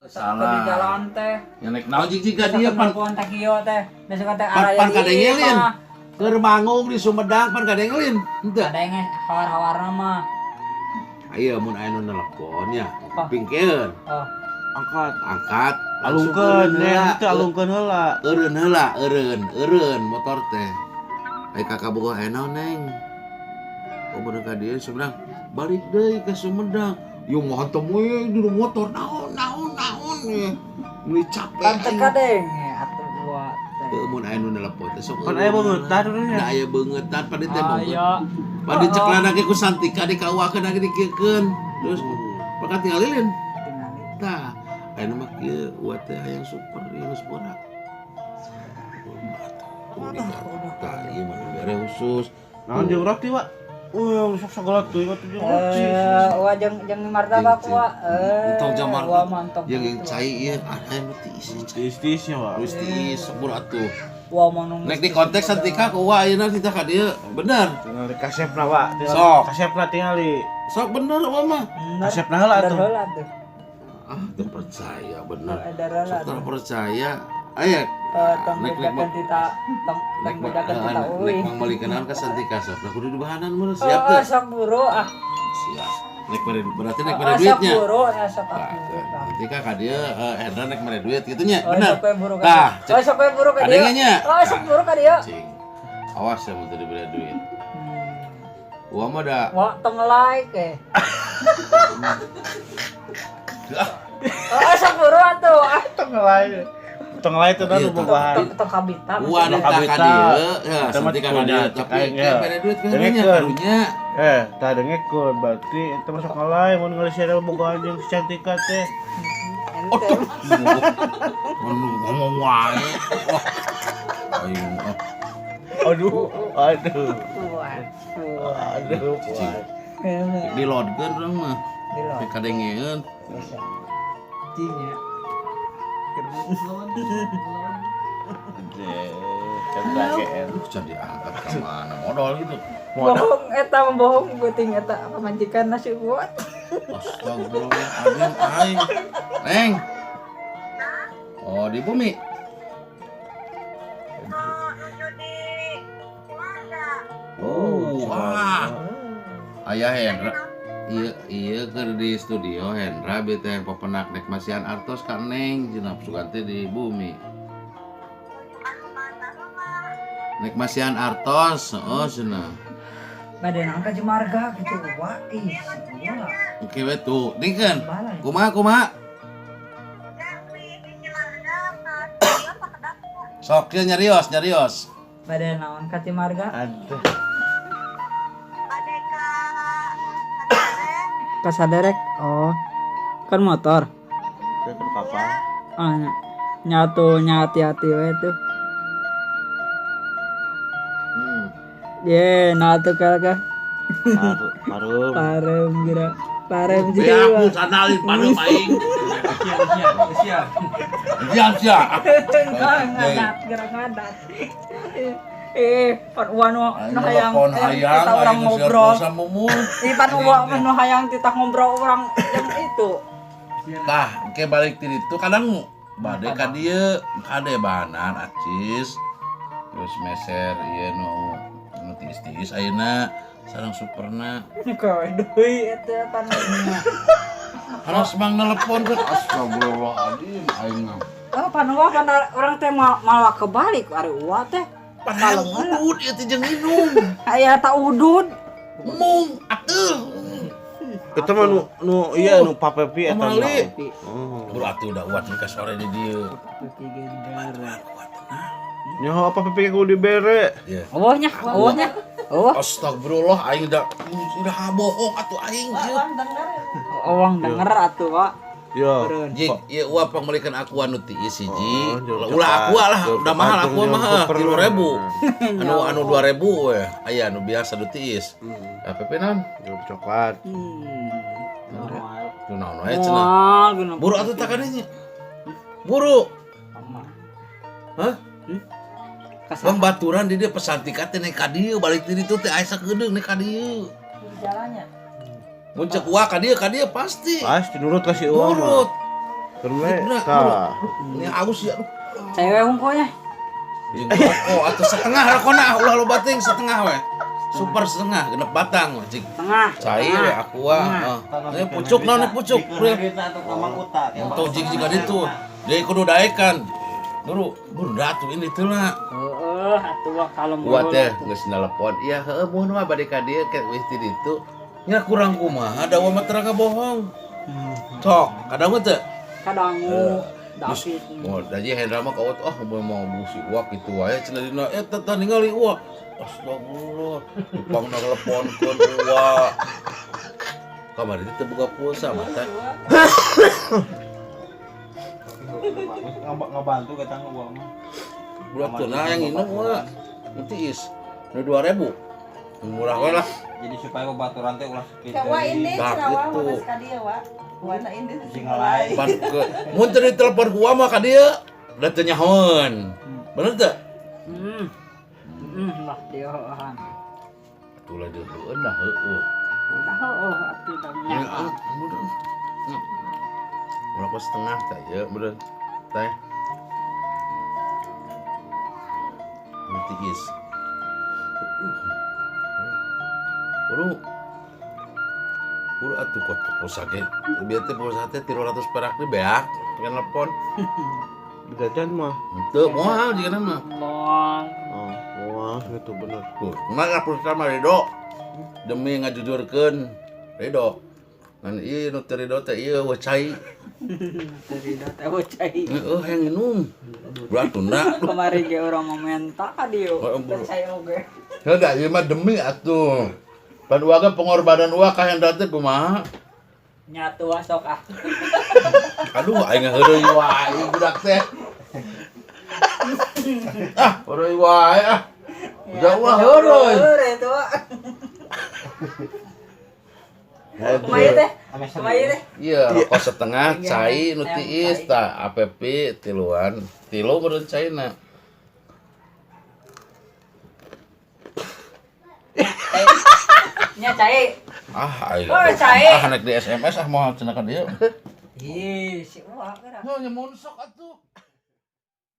Salah. Di jalan teh. Yang naik naon jig jiga dia pan Telepon teh kieu teh. Besok teh pan araya pan di kadengelin. imah. Keur manggung di Sumedang pan kadengelin. Henteu. Kadenge hawar-hawarna mah. Ayo mun aya nu nelpon nya. Oh. Pingkeun, Oh, Angkat. Angkat, Alungkeun, langsung ya, eureun itu alungkeun heula. Eureun heula, eureun, eureun motor teh. Ai kakak bogoh aya naon, Neng? Oh, bener ka dieu Sumedang. Balik deui ke Sumedang. Yo mau hantem we di motor naon naon naon we. Meuli capek. Kan teu Aing. kadenge atuh gua teh. Teu, mun aya nu nelpon teh sok. Kan aya beungeuttan nya. Da aya beungeuttan pada teh beungeut. Aya. Pada ceklana ge ku Santika dikauakeun lagi dikieukeun. Terus bakal tinggal lilin. Tingali. Tah, aya nu mah kieu, uwa teh hayang super ieu geus borak. Tah, ieu mah dibere khusus. Naon jeung roti, Wak? Oh, sok sagala teuing atuh jeung roti. Eh, wa jeung jeung martabak wa. Eh, Entong jeung wa martabak. mantap. Jeung yang cai ieu aya nu tiis. Tiis-tiisnya, Wak. Geus tiis sepur atuh. Wa mah nu Nek di konteks Santika ku uwa ayeuna kita ka dieu bener. Tingali kasepna, Wak. Tingali Sok. kasepna tingali. Sok bener uwa mah. Kasepna heula atuh. Heula tuh. Ah, teu percaya bener. Bener heula. Sok terpercaya. Aya Eh, tong Nek- nek- bedakeun tita tong tong nek bedakeun tita nek euy. mangmalikeun naon ka Santika sok. Nah, kudu dibahanan mun siap Oh, teu? sok buru ah. Siap. Nek mere berarti nek mere Oh, sok duitnya. buru, ya sok Nah, ah. nanti ka dieu Hendra nek mere duit gitu nya. Oh, Bener. sok we buru ka Tah, dieu. Oh, sok we buru ka dieu. Kadenge nya. Oh, sok buru ka dieu. Cing. Awas ya mun teu dibere duit. Uang mah da Wah, tong like eh. Ah, Oh, sok buru atuh. Ah, Tong lain. Tong lain teh Iya, nu bogohan. tong tong kabita. Uang Tong tah ka kabita. dieu, ya Eta mah Santika ka punya, dieu, cek tapi aing, kayak ya. mere duit karunya Dengekeun. karunya. Eh, tah dengekeun berarti eta masuk ngalai mun ngeuleuh ada bogohan jeung si Cantika teh. Ente. Mun ngomong wae. Wah. Ayo, ah. Aduh, aduh. Waduh. Aduh. Cicing. Dilodkeun urang mah. Dilod. Kadengeun. Bisa. Cinya. Aduh, can diangkat ka mana modal gitu. Bohong eta mah bohong penting eta pamajikan nasi buat. Astagfirullahaladzim, aing. Neng. Oh, di bumi. Oh, wah. Ayah Hendra. Iya, iya keur di studio Hendra bete yang pepenak nek masihan artos ka Neng cenah sugan teh di bumi. Nek masihan artos, oh cenah. Bade naon ka Cimarga gitu. Wah, ih, gua. Oke we tuh, dingkeun. Balai. Kumaha kumaha? Sok ieu nyarios, nyarios. Bade naon ka Cimarga? Aduh. Ka Saderek. Oh. Kan motor. Ke kapal. Ah, nyatu nya hati-hati we tuh. Ye, nah tuh ka Parum. Parem kira. Parem Ya aku jiwa. sandalin pareum aing. Siap, siap. Siap, siap. Ngadat, gerak ngadat. Eh, pan uwa nu Aing nu hayang telepon eh, hayang, kita orang aing geus ngobrol. siap mumul. Ih, pan uwa nu hayang titah ngobrol orang yang itu. Tah, engke balik ti ditu kadang bade ka dieu, kade bahanan acis. Terus meser ieu nu nu tiis-tiis ayeuna sareng superna. Kowe deui eta pan. Harus mang nelepon ke astagfirullahaladzim aing mah. Oh, pan uwa pan orang teh malah kebalik ari uwa teh. Padahal udud ieu teh jeung minum. Aya ta udud. Mung atuh. Eta mah nu nu iya nu papepi eta mah. Kamali. Oh. Bro atuh udah uat ka sore di dieu. Nyaho apa pepi kudu dibere? Iya. Eueuh nya, eueuh nya. Eueuh. Astagfirullah aing udah bohong atuh aing ieu. Uang denger atuh, Pak. Yo. Jik, ieu uap pangmeulikeun aqua nu tiis hiji. Oh, jauh Ulah cepat. aqua lah, Jauh udah cepat, mahal jauh aqua mah super. 3.000. Anu anu 2.000 we. Aya anu biasa nu tiis. APP naon? Jauh coklat. Nu naon wae cenah. Moal guna. Buru atuh tak kadenya. Buru. Hah? Kasar. Bang baturan di dia pesantika teh nek ka dieu balik ti ditu teh aya sakedeung nek ka dieu. Jalannya. Mun cek uak ka dieu pasti. Pasti nurut kasih uang. Nurut. Keun we tah. Ini agus ya. Cewek hungkulnya. Jeung rokok atuh setengah rokona ulah loba teuing setengah we. Super setengah genep batang we cing. Tengah. Cair we aqua. Heeh. Pucuk naon pucuk. Untuk jig jiga ditu. Deui kudu daekan. Buru, buru datu ini teh lah. Heeh, atuh wah kalem. Gua teh geus nelepon. Iya, heueuh mun mah bade ka dieu ke wis ti ditu. Nya kurang kumaha da mah teu bohong. Sok, kadang mah teu. Kadangu. David. Oh, daji Hendra mah kaot oh mau busi uak gitu wae cenah dina eta tah ningali uak. Astagfirullah. Upang neleponkeun uak. Kamari teh teu boga pulsa mah teh. Ngabantu kata uang mah. Budak teu nah yang nginum uak. Nanti is. Nu 2000. Murah we lah. Jadi supaya babaturan teh ulah sepi. Wa ini Tah, cenah gitu. wa ka dieu wa. Wana ini Sing ngalai. Pan ke mun teu ditelepon ku uak mah ka dieu da teu nyahoeun. Bener teu? Hmm. Lah dia heueuhan. Atuh lah jeung heueun lah heueuh. Udah heueuh atuh da nya. Ya, bener. Merokok setengah teh ya, bener. Teh. Nanti is. Buru. Buru atuh kok pulsa ge. Biar teh pulsa teh 300 perak teh beak, pengen telepon. Jajan mah. Teu moal jigana mah. Moal. Oh, wah gitu bener. Tuh, kumaha pulsa mah Ridho. Demi ngajujurkeun Ridho. Ngan ieu nu teu Ridho teh ieu we cai. Teu Ridho teh we cai. Heeh, hayang minum. Berat tunda. Kemarin ge urang mah menta ka dieu. Heeh, Cai oge. Heuh da ieu mah demi atuh. Pan uang ge pengorbanan uang ka Hendra teh kumaha? Nyatu ah sok ah. Aduh aing heureuy wae budak teh. Ah, heureuy wae ah. Jauh ah heureuy. Heureuy tuh. Kumaha teh? Kumaha teh? Iya, rokok setengah cai nu tiis tah APP tiluan. Tilu meureun caina. Nya cai. Ah, aing. Oh, cai. Ah, naik di SMS ah moal cenah ka dieu. Ih, si uak geura. Nya mun sok atuh.